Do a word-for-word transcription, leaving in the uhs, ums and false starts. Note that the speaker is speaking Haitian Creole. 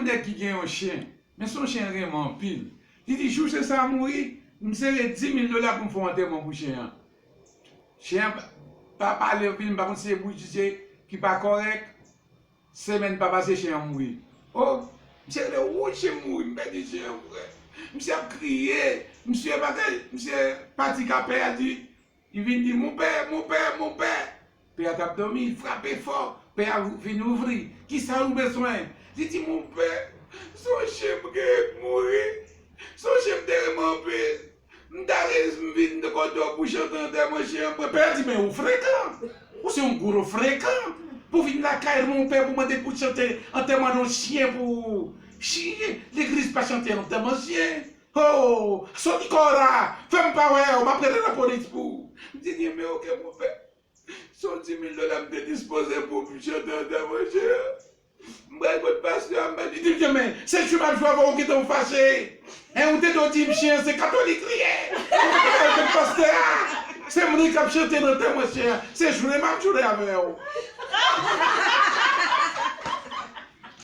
nèg ki gen yon chen, men se yon chen renmen anpil. Li di, jou chen sa a mouri, m sere dis mil dola pou m fè yon antèman pou chen an. Chen an pa, pa pale anpil, m pa konn si se bouch li se ki pa kòrèk. Semèn pa pase, chen an mouri. O, misye rele, woy, chen mouri, m pèdi chen an, frè. Misye ap kriye, misye bagay, misye pati ka pè a di, li vin di, mon pè, mon pè, mon pè. Pè a t ap dòmi, li frape fò. Pè a vin ouvri. Kisa ou bezwen? Li di, mon pè, se yon chen m genyen k mouri. Se yon chen m te renmen anpil. M ta resi m vin kote w pou chante antèman chen an. Pè a di, men ou frekan. Ou se yon gwo frekan. Pou vin lakay mon pè pou mande pou chante antèman yon chen pou ou. Chen, legliz pa chante antèman chen. Oh, soti kò w la. Fè m pa wè w, m ap rele lapolis pou ou. M di, men oke, mon pè. Se yon dis mil dola m te dispoze pou m chante antèman chen an. M pral kot pastè a, m pral di, li di, men, se jou m ap jwe avè w, ou gentan w fache. Hein, ou te dwe di m chen an se katolik li ye. Ou te dwe al kot pastè a. Se mwen k ap chante nan antèman chen an. Se jwe m ap jwe avè w.